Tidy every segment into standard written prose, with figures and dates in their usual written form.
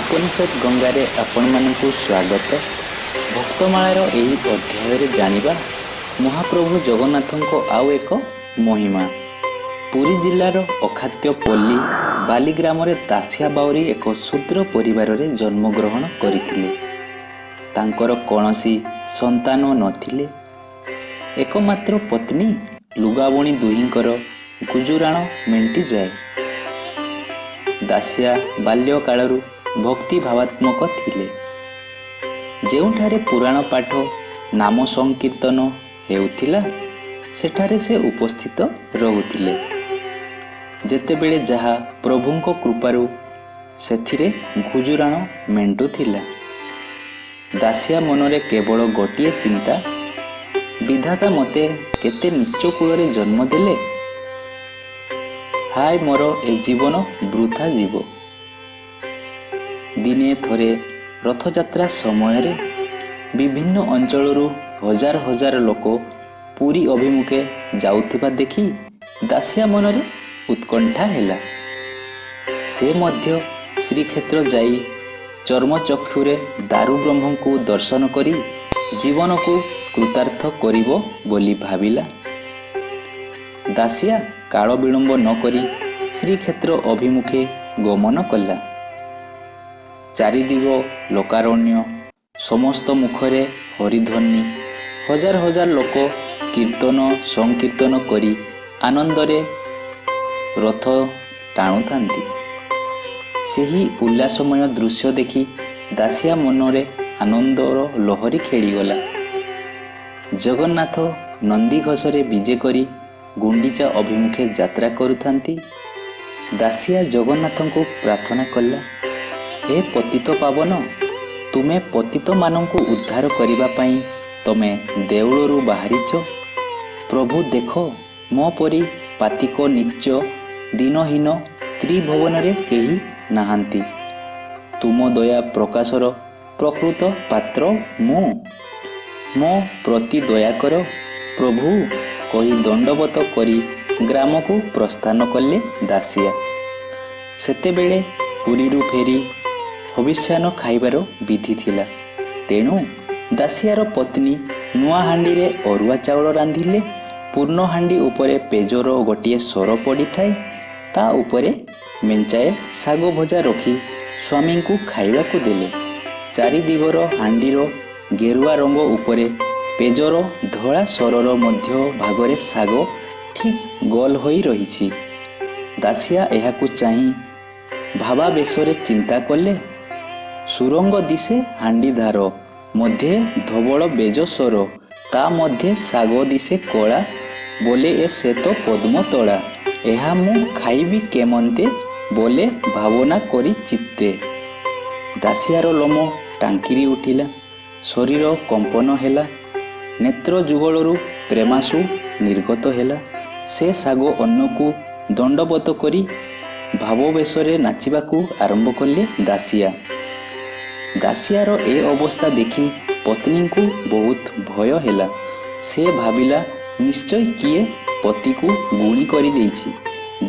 ଉପନିଷଦ ଗଙ୍ଗାରେ ଆପଣମାନଙ୍କୁ ସ୍ୱାଗତ। ଭକ୍ତମାଳାର ଏହି ଅଧ୍ୟାୟରେ ଜାଣିବା ମହାପ୍ରଭୁ ଜଗନ୍ନାଥଙ୍କ ଆଉ ଏକ ମହିମା। ପୁରୀ ଜିଲ୍ଲାର ଅଖାଦ୍ୟ ପଲ୍ଲୀ ବାଲିଗ୍ରାମରେ ଦାସିଆ ବାଉରୀ ଏକ ଶୂଦ୍ର ପରିବାରରେ ଜନ୍ମଗ୍ରହଣ କରିଥିଲେ। ତାଙ୍କର କୌଣସି ସନ୍ତାନ ନଥିଲେ। ଏକମାତ୍ର ପତ୍ନୀ ଲୁଗାବୁଣି ଦୁହିଁଙ୍କର ଗୁଜୁରାଣ ମେଣ୍ଟିଯାଏ। ଦାସିଆ ବାଲ୍ୟକାଳରୁ ଭକ୍ତି ଭାବାତ୍ମକ ଥିଲେ। ଯେଉଁଠାରେ ପୁରାଣ ପାଠ, ନାମ ସଂକୀର୍ତ୍ତନ ହେଉଥିଲା, ସେଠାରେ ସେ ଉପସ୍ଥିତ ରହୁଥିଲେ। ଯେତେବେଳେ ଯାହା ପ୍ରଭୁଙ୍କ କୃପାରୁ ସେଥିରେ ଗୁଜୁରାଣ ମେଣ୍ଟୁଥିଲା। ଦାସିଆ ମନରେ କେବଳ ଗୋଟିଏ ଚିନ୍ତା, ବିଧାତା ମୋତେ କେତେ ନୀଚ କୂଳରେ ଜନ୍ମ ଦେଲେ। ହାୟ, ମୋର ଏ ଜୀବନ ବୃଥା ଯିବ। ଦିନେ ଥରେ ରଥଯାତ୍ରା ସମୟରେ ବିଭିନ୍ନ ଅଞ୍ଚଳରୁ ହଜାର ହଜାର ଲୋକ ପୁରୀ ଅଭିମୁଖେ ଯାଉଥିବା ଦେଖି ଦାସିଆ ମନରେ ଉତ୍କଣ୍ଠା ହେଲା। ସେ ମଧ୍ୟ ଶ୍ରୀକ୍ଷେତ୍ର ଯାଇ ଚର୍ମଚକ୍ଷୁରେ ଦାରୁବ୍ରହ୍ମଙ୍କୁ ଦର୍ଶନ କରି ଜୀବନକୁ କୃତାର୍ଥ କରିବ ବୋଲି ଭାବିଲା। ଦାସିଆ କାଳ ବିଳମ୍ବ ନ କରି ଶ୍ରୀକ୍ଷେତ୍ର ଅଭିମୁଖେ ଗମନ କଲା। ଚାରିଦିଗ ଲୋକାରଣ୍ୟ, ସମସ୍ତ ମୁଖରେ ହରିଧ୍ୱନି। ହଜାର ହଜାର ଲୋକ କୀର୍ତ୍ତନ ସଂକୀର୍ତ୍ତନ କରି ଆନନ୍ଦରେ ରଥ ଟାଣୁଥାନ୍ତି। ସେହି ଉଲ୍ଲାସମୟ ଦୃଶ୍ୟ ଦେଖି ଦାସିଆ ମନରେ ଆନନ୍ଦର ଲହରୀ ଖେଳିଗଲା। ଜଗନ୍ନାଥ ନନ୍ଦିଘୋଷରେ ବିଜେ କରି ଗୁଣ୍ଡିଚା ଅଭିମୁଖେ ଯାତ୍ରା କରୁଥାନ୍ତି। ଦାସିଆ ଜଗନ୍ନାଥଙ୍କୁ ପ୍ରାର୍ଥନା କଲା, ହେ ପତିତ ପାବନ, ତୁମେ ପତିତମାନଙ୍କୁ ଉଦ୍ଧାର କରିବା ପାଇଁ ତମେ ଦେଉଳରୁ ବାହାରିଛ। ପ୍ରଭୁ, ଦେଖ, ମୋ ପରି ପାତିକ, ନୀଚ, ଦୀନହୀନ ତ୍ରିଭୁବନରେ କେହି ନାହାନ୍ତି। ତୁମ ଦୟା ପ୍ରକାଶର ପ୍ରକୃତ ପାତ୍ର ମୁଁ। ମୋ ପ୍ରତି ଦୟା କର ପ୍ରଭୁ, କହି ଦଣ୍ଡବତ କରି ଗ୍ରାମକୁ ପ୍ରସ୍ଥାନ କଲେ ଦାସିଆ। ସେତେବେଳେ ପୁରୀରୁ ଫେରି ହବିଷ୍ୟାନ୍ନ ଖାଇବାର ବିଧି ଥିଲା। ତେଣୁ ଦାସିଆର ପତ୍ନୀ ନୂଆ ହାଣ୍ଡିରେ ଅରୁଆ ଚାଉଳ ରାନ୍ଧିଲେ। ପୂର୍ଣ୍ଣ ହାଣ୍ଡି ଉପରେ ପେଜର ଗୋଟିଏ ସର ପଡ଼ିଥାଏ। ତା ଉପରେ ମେଞ୍ଚାଏ ଶାଗ ଭଜା ରଖି ସ୍ୱାମୀଙ୍କୁ ଖାଇବାକୁ ଦେଲେ। ଚାରିଦିଗର ହାଣ୍ଡିର ଗେରୁଆ ରଙ୍ଗ ଉପରେ ପେଜର ଧଳା ସରର ମଧ୍ୟ ଭାଗରେ ଶାଗ ଠିକ୍ ଗୋଲ ହୋଇ ରହିଛି। ଦାସିଆ ଏହାକୁ ଚାହିଁ ଭାବାବେଶରେ ଚିନ୍ତା କଲେ, ସୁରଙ୍ଗ ଦିଶେ ହାଣ୍ଡିଧାର, ମଧ୍ୟେ ଧବଳ ବେଜ ସର, ତା ମଧ୍ୟେ ଶାଗ ଦିଶେ କଳା, ବୋଲେ ଏ ଶ୍ଵେତ ପଦ୍ମତଳା, ଏହା ମୁଁ ଖାଇବି କେମନ୍ତେ, ବୋଲେ ଭାବନା କରି ଚିତ୍ତେ। ଦାସିଆର ଲୋମ ଟାଙ୍କିରି ଉଠିଲା, ଶରୀର କମ୍ପନ ହେଲା, ନେତ୍ର ଯୁଗଳରୁ ପ୍ରେମାଶ୍ରୁ ନିର୍ଗତ ହେଲା। ସେ ଶାଗ ଅନ୍ନକୁ ଦଣ୍ଡବତ କରି ଭାବାବେଶରେ ନାଚିବାକୁ ଆରମ୍ଭ କଲେ ଦାସିଆ। ଦାସିଆର ଏ ଅବସ୍ଥା ଦେଖି ପତ୍ନୀଙ୍କୁ ବହୁତ ଭୟ ହେଲା। ସେ ଭାବିଲା, ନିଶ୍ଚୟ କିଏ ପତିକୁ ଗୁଣି କରିଦେଇଛି।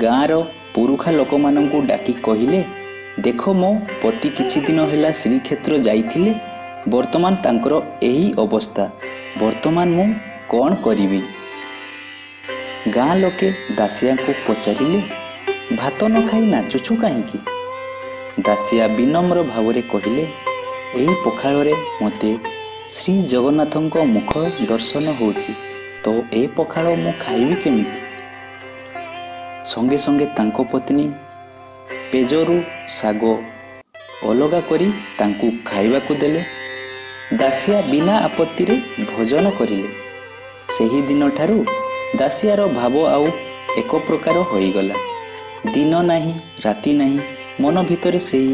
ଗାଁର ପୁରୁଖା ଲୋକମାନଙ୍କୁ ଡାକି କହିଲେ, ଦେଖ, ମୋ ପତି କିଛି ଦିନ ହେଲା ଶ୍ରୀକ୍ଷେତ୍ର ଯାଇଥିଲେ, ବର୍ତ୍ତମାନ ତାଙ୍କର ଏହି ଅବସ୍ଥା। ବର୍ତ୍ତମାନ ମୁଁ କ'ଣ କରିବି? ଗାଁ ଲୋକେ ଦାସିଆଙ୍କୁ ପଚାରିଲେ, ଭାତ ନ ଖାଇ ନାଚୁଛୁ କାହିଁକି? ଦାସିଆ ବିନମ୍ର ଭାବରେ କହିଲେ, ଏହି ପଖାଳରେ ମୋତେ ଶ୍ରୀ ଜଗନ୍ନାଥଙ୍କ ମୁଖ ଦର୍ଶନ ହେଉଛି ତ ଏ ପଖାଳ ମୁଁ ଖାଇବି କେମିତି? ସଙ୍ଗେ ସଙ୍ଗେ ତାଙ୍କ ପତ୍ନୀ ପେଜରୁ ଶାଗ ଅଲଗା କରି ତାଙ୍କୁ ଖାଇବାକୁ ଦେଲେ। ଦାସିଆ ବିନା ଆପତ୍ତିରେ ଭୋଜନ କରିଲେ। ସେହି ଦିନଠାରୁ ଦାସିଆର ଭାବ ଆଉ ଏକ ପ୍ରକାର ହୋଇଗଲା। ଦିନ ନାହିଁ, ରାତି ନାହିଁ, ମନ ଭିତରେ ସେହି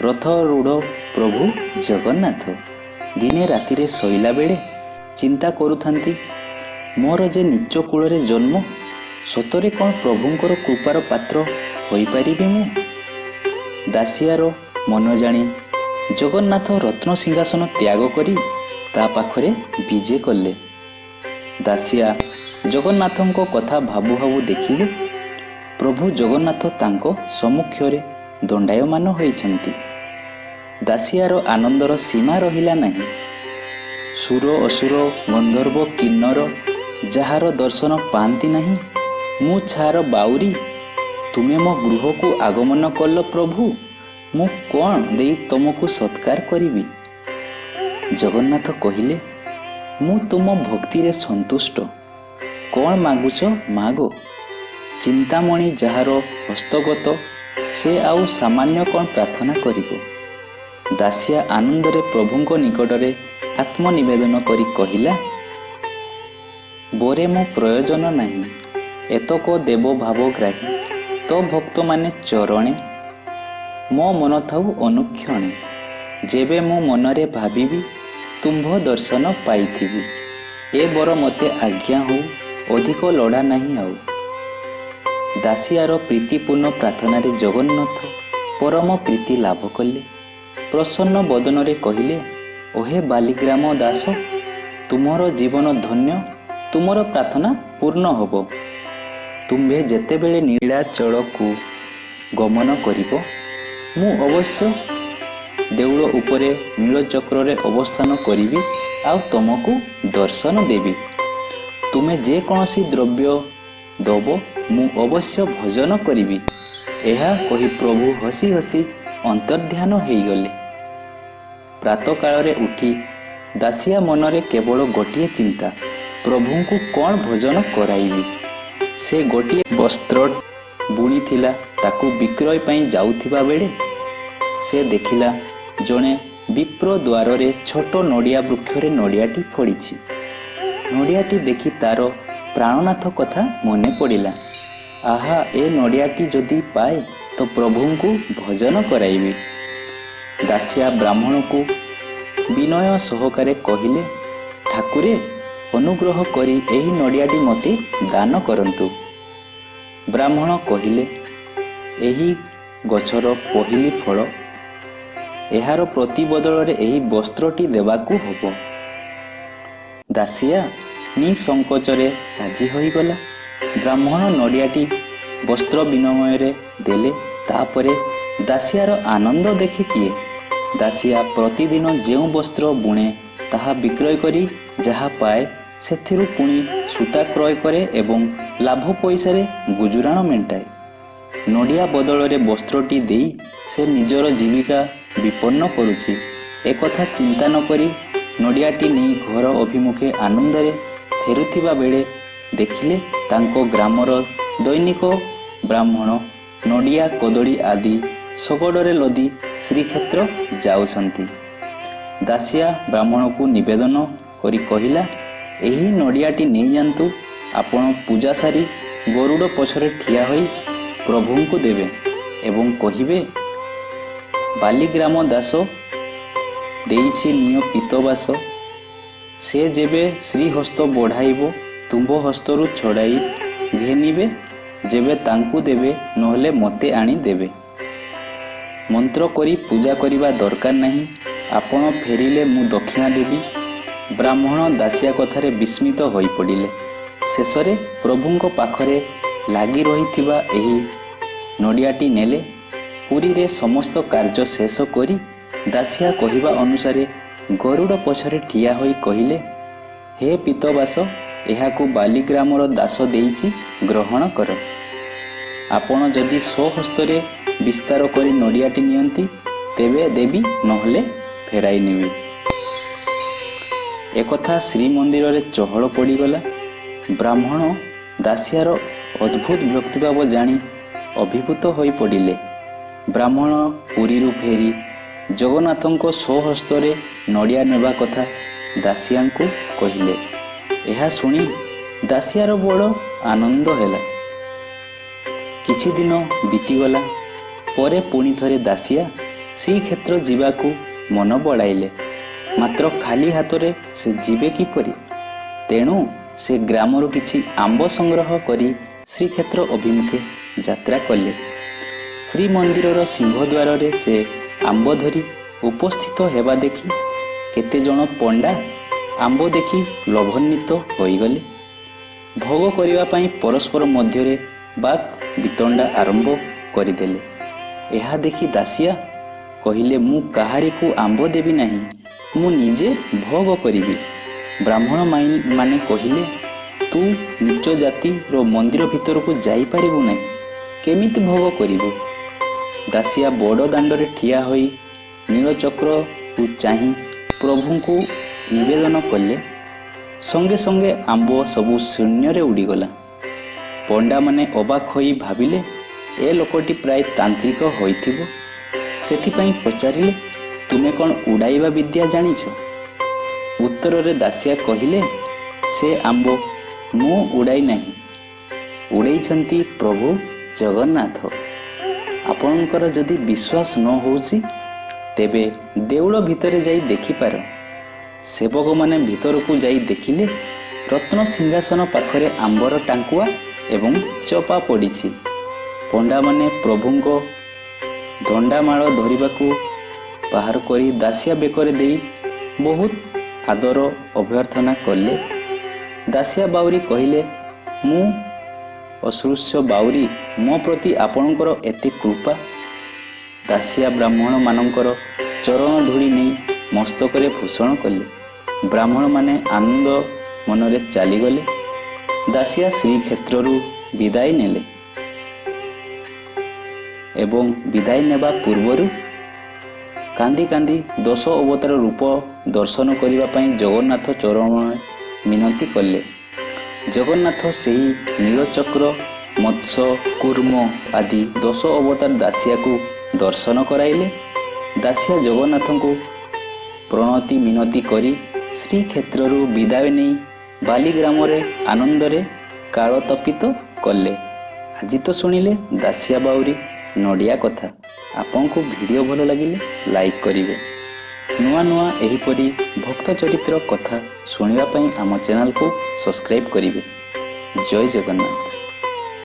ରଥରୂଢ଼ ପ୍ରଭୁ ଜଗନ୍ନାଥ। ଦିନେ ରାତିରେ ଶୋଇଲା ବେଳେ ଚିନ୍ତା କରୁଥାନ୍ତି, ମୋର ଯେ ନୀଚ କୂଳରେ ଜନ୍ମ, ସତରେ କ'ଣ ପ୍ରଭୁଙ୍କର କୃପାର ପାତ୍ର ହୋଇପାରିବି ମୁଁ? ଦାସିଆର ମନ ଜାଣି ଜଗନ୍ନାଥ ରତ୍ନ ସିଂହାସନ ତ୍ୟାଗ କରି ତା ପାଖରେ ବିଜେ କଲେ। ଦାସିଆ ଜଗନ୍ନାଥଙ୍କ କଥା ଭାବୁ ଭାବୁ ଦେଖିଲେ, ପ୍ରଭୁ ଜଗନ୍ନାଥ ତାଙ୍କ ସମ୍ମୁଖରେ ଦଣ୍ଡାୟମାନ ହୋଇଛନ୍ତି। ଦାସିଆର ଆନନ୍ଦର ସୀମା ରହିଲା ନାହିଁ। ସୁର ଅସୁର ଗନ୍ଧର୍ବ କିନ୍ନର ଯାହାର ଦର୍ଶନ ପାଆନ୍ତି ନାହିଁ, ମୁଁ ଛାର ବାଉରୀ, ତୁମେ ମୋ ଗୃହକୁ ଆଗମନ କଲ ପ୍ରଭୁ, ମୁଁ କ'ଣ ଦେଇ ତମକୁ ସତ୍କାର କରିବି? ଜଗନ୍ନାଥ କହିଲେ, ମୁଁ ତୁମ ଭକ୍ତିରେ ସନ୍ତୁଷ୍ଟ। କ'ଣ ମାଗୁଛ ମାଗ। ଚିନ୍ତାମଣି ଯାହାର ହସ୍ତଗତ, ସେ ଆଉ ସାମାନ୍ୟ କ'ଣ ପ୍ରାର୍ଥନା କରିବ? ଦାସିଆ ଆନନ୍ଦରେ ପ୍ରଭୁଙ୍କ ନିକଟରେ ଆତ୍ମନିବେଦନ କରି କହିଲା, ବୋରେ ମୋ ପ୍ରୟୋଜନ ନାହିଁ, ଏତକ ଦେବ ଭାବଗ୍ରାହୀ ତୋ ଭକ୍ତମାନେ ଚରଣେ ମୋ ମନ ଥାଉ ଅନୁକ୍ଷଣେ। ଯେବେ ମୁଁ ମନରେ ଭାବିବି, ତୁମ୍ଭ ଦର୍ଶନ ପାଇଥିବି। ଏ ବର ମୋତେ ଆଜ୍ଞା ହଉ, ଅଧିକ ଲୋଡ଼ା ନାହିଁ ଆଉ। ଦାସିଆର ପ୍ରୀତିପୂର୍ଣ୍ଣ ପ୍ରାର୍ଥନାରେ ଜଗନ୍ନାଥ ପରମ ପ୍ରୀତି ଲାଭ କଲେ। ପ୍ରସନ୍ନ ବଦନରେ କହିଲେ, ଓହେ ବାଲିଗ୍ରାମ ଦାସ, ତୁମର ଜୀବନ ଧନ୍ୟ, ତୁମର ପ୍ରାର୍ଥନା ପୂର୍ଣ୍ଣ ହେବ। ତୁମ୍ଭେ ଯେତେବେଳେ ନୀଳାଚଳକୁ ଗମନ କରିବ, ମୁଁ ଅବଶ୍ୟ ଦେଉଳ ଉପରେ ନୀଳଚକ୍ରରେ ଅବସ୍ଥାନ କରିବି ଆଉ ତମକୁ ଦର୍ଶନ ଦେବି। ତୁମେ ଯେକୌଣସି ଦ୍ରବ୍ୟ ଦବ, ମୁଁ ଅବଶ୍ୟ ଭୋଜନ କରିବି। ଏହା କହି ପ୍ରଭୁ ହସି ହସି ଅନ୍ତର୍ଧ୍ୟାନ ହେଇଗଲେ। ପ୍ରାତଃକାଳରେ ଉଠି ଦାସିଆ ମନରେ କେବଳ ଗୋଟିଏ ଚିନ୍ତା, ପ୍ରଭୁଙ୍କୁ କ'ଣ ଭୋଜନ କରାଇବି? ସେ ଗୋଟିଏ ବସ୍ତ୍ର ବୁଣିଥିଲା, ତାକୁ ବିକ୍ରୟ ପାଇଁ ଯାଉଥିବା ବେଳେ ସେ ଦେଖିଲା ଜଣେ ବିପ୍ର ଦ୍ୱାରରେ ଛୋଟ ନଡ଼ିଆ ବୃକ୍ଷରେ ନଡ଼ିଆଟି ଫଳିଛି। ନଡ଼ିଆଟି ଦେଖି ତାର ପ୍ରାଣନାଥ କଥା ମନେ ପଡ଼ିଲା। ଆହା, ଏ ନଡ଼ିଆଟି ଯଦି ପାଏ ତ ପ୍ରଭୁଙ୍କୁ ଭୋଜନ କରାଇବି। ଦାସିଆ ବ୍ରାହ୍ମଣକୁ ବିନୟ ସହକାରେ କହିଲେ, ଠାକୁରେ, ଅନୁଗ୍ରହ କରି ଏହି ନଡ଼ିଆଟି ମୋତେ ଦାନ କରନ୍ତୁ। ବ୍ରାହ୍ମଣ କହିଲେ, ଏହି ଗଛର ପହିଲି ଫଳ, ଏହାର ପ୍ରତିବଦଳରେ ଏହି ବସ୍ତ୍ରଟି ଦେବାକୁ ହେବ। ଦାସିଆ ନିସଙ୍କୋଚରେ ରାଜି ହୋଇଗଲା। ବ୍ରାହ୍ମଣ ନଡ଼ିଆଟି ବସ୍ତ୍ର ବିନିମୟରେ ଦେଲେ। ତାପରେ ଦାସିଆର ଆନନ୍ଦ ଦେଖେ କିଏ? ଦାସିଆ ପ୍ରତିଦିନ ଯେଉଁ ବସ୍ତ୍ର ବୁଣେ, ତାହା ବିକ୍ରୟ କରି ଯାହା ପାଏ, ସେଥିରୁ ପୁଣି ସୂତା କ୍ରୟ କରେ ଏବଂ ଲାଭ ପଇସାରେ ଗୁଜୁରାଣ ମେଣ୍ଟାଏ। ନଡ଼ିଆ ବଦଳରେ ବସ୍ତ୍ରଟି ଦେଇ ସେ ନିଜର ଜୀବିକା ବିପନ୍ନ କରୁଛି, ଏକଥା ଚିନ୍ତା ନ କରି ନଡ଼ିଆଟି ନେଇ ଘର ଅଭିମୁଖେ ଆନନ୍ଦରେ ଫେରୁଥିବା ବେଳେ ଦେଖିଲେ ତାଙ୍କ ଗ୍ରାମର ଦୈନିକ ବ୍ରାହ୍ମଣ ନଡ଼ିଆ, କଦଳୀ ଆଦି ଶଗଡ଼ରେ ଲଦି ଶ୍ରୀକ୍ଷେତ୍ର ଯାଉଛନ୍ତି। ଦାସିଆ ବ୍ରାହ୍ମଣକୁ ନିବେଦନ କରି କହିଲା, ଏହି ନଡ଼ିଆଟି ନେଇଯାଆନ୍ତୁ, ଆପଣ ପୂଜା ସାରି ଗରୁଡ଼ ପଛରେ ଠିଆ ହୋଇ ପ୍ରଭୁଙ୍କୁ ଦେବେ ଏବଂ କହିବେ, ବାଲିଗ୍ରାମ ଦାସ ଦେଇଛି ନିଅ ପୀତବାସ। ସେ ଯେବେ ଶ୍ରୀହସ୍ତ ବଢ଼ାଇବ, ତୁମ୍ଭ ହସ୍ତରୁ ଛଡ଼ାଇ ଘେନିବେ। ଯେବେ ତାଙ୍କୁ ଦେବେ, ନହେଲେ ମୋତେ ଆଣି ଦେବେ। ମନ୍ତ୍ର କରି ପୂଜା କରିବା ଦରକାର ନାହିଁ। ଆପଣ ଫେରିଲେ ମୁଁ ଦକ୍ଷିଣା ଦେବି। ବ୍ରାହ୍ମଣ ଦାସିଆ କଥାରେ ବିସ୍ମିତ ହୋଇପଡ଼ିଲେ। ଶେଷରେ ପ୍ରଭୁଙ୍କ ପାଖରେ ଲାଗି ରହିଥିବା ଏହି ନଡ଼ିଆଟି ନେଲେ। ପୁରୀରେ ସମସ୍ତ କାର୍ଯ୍ୟ ଶେଷ କରି ଦାସିଆ କହିବା ଅନୁସାରେ ଗରୁଡ଼ ପଛରେ ଠିଆ ହୋଇ କହିଲେ, ହେ ପୀତବାସ, ଏହାକୁ ବାଲିଗ୍ରାମର ଦାସ ଦେଇଛି, ଗ୍ରହଣ କର। ଆପଣ ଯଦି ସ୍ୱହସ୍ତରେ ବିସ୍ତାର କରି ନଡ଼ିଆଟି ନିଅନ୍ତି ତେବେ ଦେବି, ନହେଲେ ଫେରାଇ ନେବି। ଏକଥା ଶ୍ରୀମନ୍ଦିରରେ ଚହଳ ପଡ଼ିଗଲା। ବ୍ରାହ୍ମଣ ଦାସିଆର ଅଦ୍ଭୁତ ଭକ୍ତିଭାବ ଜାଣି ଅଭିଭୂତ ହୋଇ ପଡ଼ିଲେ। ବ୍ରାହ୍ମଣ ପୁରୀରୁ ଫେରି ଜଗନ୍ନାଥଙ୍କ ସ୍ୱହସ୍ତରେ ନଡ଼ିଆ ନେବା କଥା ଦାସିଆଙ୍କୁ କହିଲେ। ଏହା ଶୁଣି ଦାସିଆର ବଡ଼ ଆନନ୍ଦ ହେଲା। କିଛି ଦିନ ବିତିଗଲା ପରେ ପୁଣି ଥରେ ଦାସିଆ ଶ୍ରୀକ୍ଷେତ୍ର ଯିବାକୁ ମନ ବଳାଇଲେ। ମାତ୍ର ଖାଲି ହାତରେ ସେ ଯିବେ କିପରି? ତେଣୁ ସେ ଗ୍ରାମରୁ କିଛି ଆମ୍ବ ସଂଗ୍ରହ କରି ଶ୍ରୀକ୍ଷେତ୍ର ଅଭିମୁଖେ ଯାତ୍ରା କଲେ। ଶ୍ରୀମନ୍ଦିରର ସିଂହଦ୍ୱାରରେ ସେ ଆମ୍ବ ଧରି ଉପସ୍ଥିତ ହେବା ଦେଖି କେତେଜଣ ପଣ୍ଡା ଆମ୍ବ ଦେଖି ଲୋଭାନ୍ୱିତ ହୋଇଗଲେ। ଭୋଗ କରିବା ପାଇଁ ପରସ୍ପର ମଧ୍ୟରେ ବାକ୍ ବିତଣ୍ଡା ଆରମ୍ଭ କରିଦେଲେ। ଏହା ଦେଖି ଦାସିଆ କହିଲେ, ମୁଁ କାହାରିକୁ ଆମ୍ବ ଦେବି ନାହିଁ, ମୁଁ ନିଜେ ଭୋଗ କରିବି। ବ୍ରାହ୍ମଣ ମାନେ କହିଲେ, ତୁ ନୀଚ ଜାତିର, ମନ୍ଦିର ଭିତରକୁ ଯାଇପାରିବୁ ନାହିଁ, କେମିତି ଭୋଗ କରିବୁ? ଦାସିଆ ବଡ଼ ଦାଣ୍ଡରେ ଠିଆ ହୋଇ ନୀଳଚକ୍ରକୁ ଚାହିଁ ପ୍ରଭୁଙ୍କୁ ନିବେଦନ କଲେ। ସଙ୍ଗେ ସଙ୍ଗେ ଆମ୍ବ ସବୁ ଶୂନ୍ୟରେ ଉଡ଼ିଗଲା। ପଣ୍ଡାମାନେ ଅବାକ୍ ହୋଇ ଭାବିଲେ, ଏ ଲୋକଟି ପ୍ରାୟ ତାନ୍ତ୍ରିକ ହୋଇଥିବ। ସେଥିପାଇଁ ପଚାରିଲେ, ତୁମେ କ'ଣ ଉଡ଼ାଇବା ବିଦ୍ୟା ଜାଣିଛ? ଉତ୍ତରରେ ଦାସିଆ କହିଲେ, ସେ ଆମ୍ବ ମୁଁ ଉଡ଼ାଇ ନାହିଁ, ଉଡ଼େଇଛନ୍ତି ପ୍ରଭୁ ଜଗନ୍ନାଥ। ଆପଣଙ୍କର ଯଦି ବିଶ୍ୱାସ ନ ହେଉଛି, ତେବେ ଦେଉଳ ଭିତରେ ଯାଇ ଦେଖିପାର। ସେବକମାନେ ଭିତରକୁ ଯାଇ ଦେଖିଲେ, ରତ୍ନ ସିଂହାସନ ପାଖରେ ଆମ୍ବର ଟାଙ୍କୁଆ ଏବଂ ଚୋପା ପଡ଼ିଛି। ପଣ୍ଡାମାନେ ପ୍ରଭୁଙ୍କ ଦଣ୍ଡାମାଳ ଧରିବାକୁ ବାହାର କରି ଦାସିଆ ବେକରେ ଦେଇ ବହୁତ ଆଦର ଅଭ୍ୟର୍ଥନା କଲେ। ଦାସିଆ ବାଉରୀ କହିଲେ, ମୁଁ ଅସ୍ପୃଶ୍ୟ ବାଉରୀ, ମୋ ପ୍ରତି ଆପଣଙ୍କର ଏତେ କୃପା। ଦାସିଆ ବ୍ରାହ୍ମଣମାନଙ୍କର ଚରଣ ଧୂଳି ନେଇ ମସ୍ତକରେ ଭୂଷଣ କଲେ। ବ୍ରାହ୍ମଣମାନେ ଆନନ୍ଦ ମନରେ ଚାଲିଗଲେ। ଦାସିଆ ଶ୍ରୀକ୍ଷେତ୍ରରୁ ବିଦାୟ ନେଲେ ଏବଂ ବିଦାୟ ନେବା ପୂର୍ବରୁ କାନ୍ଦି କାନ୍ଦି ଦଶ ଅବତାର ରୂପ ଦର୍ଶନ କରିବା ପାଇଁ ଜଗନ୍ନାଥ ଚରଣ ମିନତି କଲେ। ଜଗନ୍ନାଥ ସେହି ନୀଳଚକ୍ର, ମତ୍ସ୍ୟ, କୂର୍ମ ଆଦି ଦଶ ଅବତାର ଦାସିଆକୁ ଦର୍ଶନ କରାଇଲେ। ଦାସିଆ ଜଗନ୍ନାଥଙ୍କୁ ପ୍ରଣତି ମିନତି କରି ଶ୍ରୀକ୍ଷେତ୍ରରୁ ବିଦାୟ ନେଇ ବାଲିଗ୍ରାମରେ ଆନନ୍ଦରେ କାଳତପିତ କଲେ। ଆଜି ତ ଶୁଣିଲେ ଦାସିଆ ବାଉରୀ ନଡ଼ିଆ କଥା। ଆପଣଙ୍କୁ ଭିଡ଼ିଓ ଭଲ ଲାଗିଲେ ଲାଇକ୍ କରିବେ। ନୂଆ ନୂଆ ଏହିପରି ଭକ୍ତ ଚରିତ୍ର କଥା ଶୁଣିବା ପାଇଁ ଆମ ଚ୍ୟାନେଲକୁ ସବସ୍କ୍ରାଇବ୍ କରିବେ। ଜୟ ଜଗନ୍ନାଥ।